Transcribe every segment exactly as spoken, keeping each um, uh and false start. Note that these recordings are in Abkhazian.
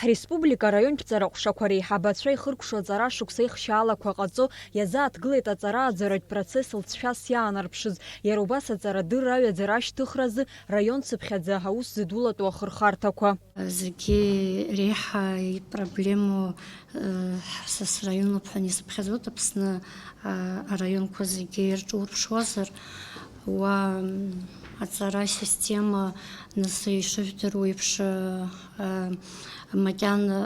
Ҳреспублика араионтә ҵара ҟәшақәа реиҳабацәа ихыркәшо аҵара шықәса ихшьаалақәа ҟаҵо иазааҭгылеит аҵара аӡаратә процесс лҵшәас иаанарԥшыз, иара убас аҵарадырра аҩаӡара ашьҭыхразы раион цыԥхьаӡа аус зыдулатәу ахырхарҭақәа. Зегьы реиҳа ипроблемоу, э, ҳсас раионуп ҳәа исыԥхьаӡоит Аԥсны, а, араионқәа зегьы ирҿурԥшуазар, уа, м, аҵара система, нас ишыжәдыруа еиԥш, э, э, макьана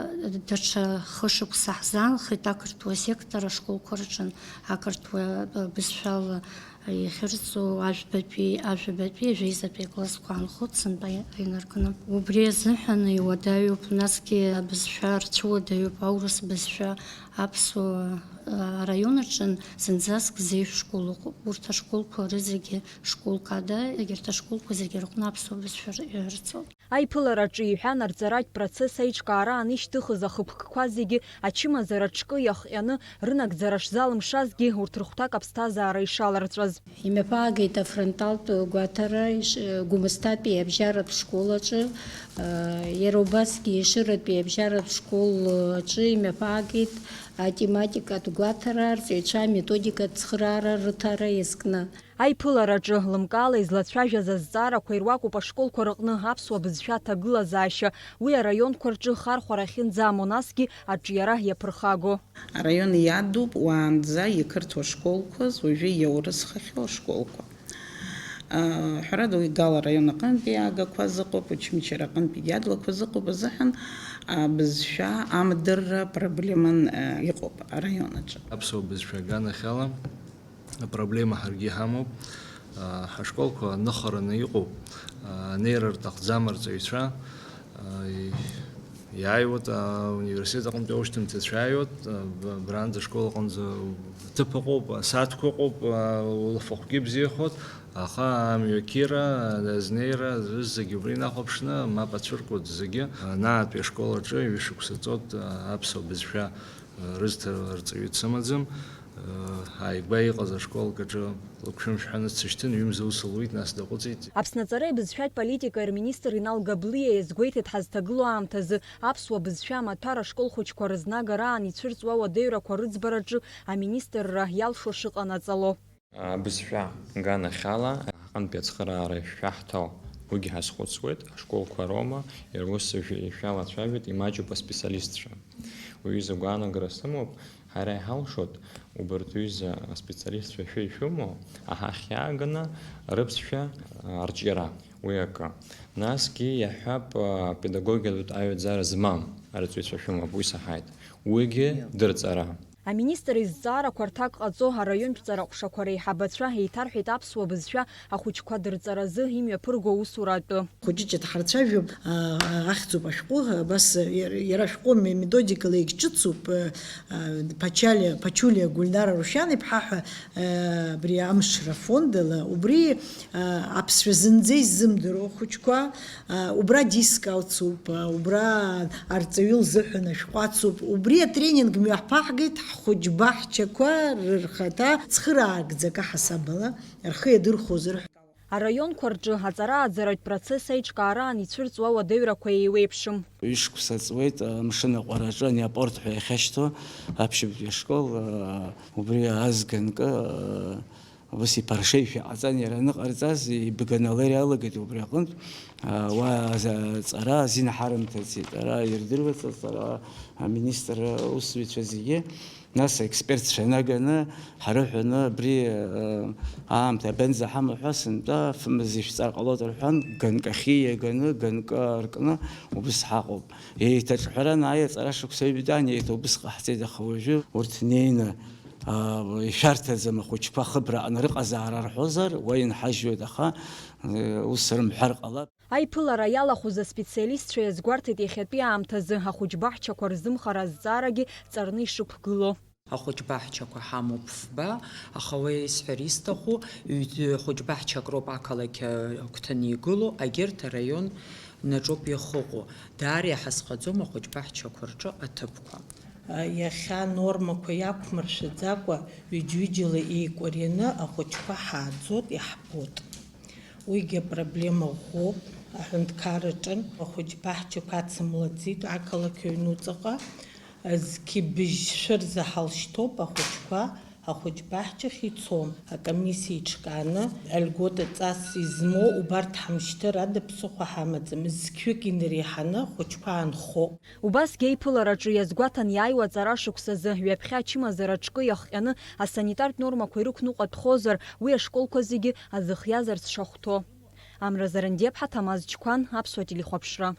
даҽа хышықәса ҳзаанхеит ақырҭуа сектор ашколқәа рҿы, ақырҭуа, э, бызшәала иахьырҵо ажәбатәи, ажәабатәи, ажәеизатәи аклассқәа аанхоит сынтәа инаркны. Убри азыҳәан иуадаҩуп, насгьы абызшәа рцәыуадаҩуп аурыс бызшәа аԥсуа, а, араион аҿы зынӡаск зеижә школ ыҟоуп. Урҭ ашколқәа рызегьы школк ада, егьырҭ ашколқәа зегьы рҟны аԥсуа бызшәа р-, ирҵоуп. Аиԥылараҿы иҳәан, арҵаратә процесс аиҿкаара анишьҭыхыз ахықәкқәа зегьы ачымазара аҿкы иахҟьаны, рынагӡара шзалымшазгьы, урҭ рыхәҭак аԥсҭазаара ишаларҵәаз. Имҩаԥаагеит афронталтә гәаҭара иш-, Гәымсҭатәи абжьаратә школ аҿы, а, иара убасгьы Ешыратәи абжьаратә школ аҿы имҩаԥаагеит атематикатә гәаҭара арҵаҩцәа аметодикатә цхыраара рыҭара иазкны. Аиԥылараҿы, лымкаала излацәажәаз азҵаарақәа ируакуп ашколқәа рыҟны аԥсуа бызшәа аҭагылазаашьа, уи араионқәа рҿы хархәара ахьынӡамоу, насгьы аҿиара иаԥырхаго. Араион иадуп уаанӡа иқырҭуа школқәаз, уажәы иаурысхахьоу ашколқәа. Ҳәарада, уи Гал араион аҟынтәи иаагақәаз ыҟоуп, Очамчыра аҟынтәи иадлақәаз ыҟоуп азыҳәан, абызшәа амдырра проблеман, а, иҟоуп араион аҿы. Аԥсуа бызшәа аганахьала апроблема ҳаргьы иҳамоуп. А, ҳашколқәа ныхараны иҟоуп. А, анеира рҭахӡам арҵаҩцәа. А, и-, иааиуеит, а, университет аҟынтәи аушьҭымҭацәа иааиуеит, а, б-, абранӡа ашкол аҟынӡа ҭыԥ ыҟоуп, асааҭқәа ыҟоуп, а, улафахәгьы бзиахоит, аха амҩақьыра, азнеира, зегьы убри инахәаԥшны, мап ацәыркуеит зегьы. Анаатәи ашкол аҿы ҩышықәса ҵоит, а, аԥсуа бызшәа рызҭара арҵаҩы дсымаӡам, ааигәа иҟаз ашколк аҿы лыгәшәымшәҳәаны дсышьҭын, ҩымз аус луит, нас даҟәыҵит. Аԥсны аҵареи абызшәатә политикеи рминистр Инал Габлиа иазгәеиҭеит, ҳазҭагылоу аамҭазы аԥсуа бызшәа амаҭәар ашкол хәыҷқәа рызнагара аан ицәырҵуа уадаҩрақәа рыӡбараҿы аминистрра иалшо шыҟанаҵало. Абызшәа аганахьала ҳҟынтәи ацхыраара шәаҳҭо, уигьы ҳазхәыцуеит, ашколқәа роума, иара ус шәалацәажәоит, имаҷуп аспециалистцәа. Уи изы гәаанагара сымоуп, ҳара иҳалшоит, убарҭ ҩыза аспециалистцәа шәы ишәымоу, аҳахь иааганы рыԥсшәа арҿиара, уи акы. Насгьы иаҳҳәап, апедагогиатә аҩаӡара змам арҵаҩцәа шәымоуп, уи саҳаит. Уигьы дырҵара. Аминистр изҵаарақәа рҭак ҟаҵо араионтә ҵара ҟәшақәа реиҳабацәа еиҭарҳәеит аԥсуа бызшәа ахәыҷқәа дырҵаразы имҩаԥырго аусура атәы. Хәыҷыҷ дҳарцәажәап, а, ахьӡуп ашәҟәы, абас иара, иара ашәҟәы ме-, методикала егьҿыцуп, а, а, Пачалиа, Пачулиа Гульнара Рушьан-иԥҳа ҳәа, а, абри амшра фондала, убри, а, аԥсшәа зынӡа иззымдыруа хәыҷқәа, а, убра дискаутсуп, а, убра арҵаҩы лзыҳәан ашәҟәы ацуп. Убри атренинг мҩаԥаҳгеит ҳхәыҷ баҳчақәа рырхаҭа цхыраагӡак аҳасабала рхы иадырхәозар ҳәа. Араионқәа рҿы аҵара-ааӡаратә процесс аиҿкаараан ицәырҵуа уадаҩрақәа еиуеиԥшым. Ҩышықәса ҵуеит, амшын аҟәараҿы ани апорт ҳәа иахьашьҭоу аԥшьбатәи ашкол, убри азганкы, ус иԥаршеишәа ҟаҵан, иара аныҟарҵаз, ибганала иалагеит убри аҟынтә, уа аза-, ҵара азин ҳарымҭацеит, ара ирдыруац аҵара аминистр аусзуҩцәа зегьы. Нас аекспертцәа наганы, ҳарыҳәаны абри, э, аамҭа абанӡаҳамоу ҳәа сынтәа, фымз ишәҵар ҟалоит рҳәан, ганк ахьы иаганы, ганкы аркны убыс ҳаҟоуп. Еиҭа аҿҳәаран аиаҵара шықәса ҩбатәан, еиҭа убыс ҟаҳҵеит, аха уажәы урҭ неины, а, ишәарҭаӡам, ахәыҷқәа хыбраҟны рыҟазаара рҳәозар, уа инҳажьуеит, аха, э, ус рымҳәар ҟалап. Аиԥылара иалахәыз аспециалистцәа иазгәарҭеит иахьатәи аамҭазы ахәыҷ баҳчақәа рзымхара азҵаарагьы ҵарны ишықәгылоу. Ахәыҷ баҳчақәа ҳамоуп фба, аха уи исҳәар исҭаху, ҩ-, хәыҷ баҳчак роуп ақалақь агәҭаны игылоу, агьырҭ араион наҿоуп иахыҟоу. Даара иҳазхаӡом ахәыҷ баҳчақәа рҿы аҭыԥқәа. Иахьа анормақәа иақәмыршәаӡакәа, ҩыџьа-ҩыџьала еикәарианы ахәыҷқәа ҳааӡоит, иаҳбоит. Уигьы апроблема ӷәӷәоуп. Аҳәынҭқарраҿы ахәыҷ баҳчақәа ацымлаӡеит, ақалақь аҩнуҵаҟа зқьи быжьшәа рзы ҳалшьҭоуп ахәыҷқәа, ахәыҷ баҳчахь ицом. Акомиссиа еиҿкааны, льготаҵас измоу убарҭ ҳамшьҭыр ада ԥсыхәа ҳамаӡам, зқьҩык инареиҳаны ахәыҷқәа аанхоуп. Убасгьы аиԥылараҿы иазгәаҭан иааиуа аҵара шықәсазы ҩаԥхьа ачымазара аҿкы иахҟьаны асанитартә нормақәа ирықәныҟәатәхозар, уи ашколқәа зегьы азыхиазарц шахәҭоу. Амра Зарандиаԥҳа, Ҭамаз Чқәан, Аԥсуа телехәаԥшра.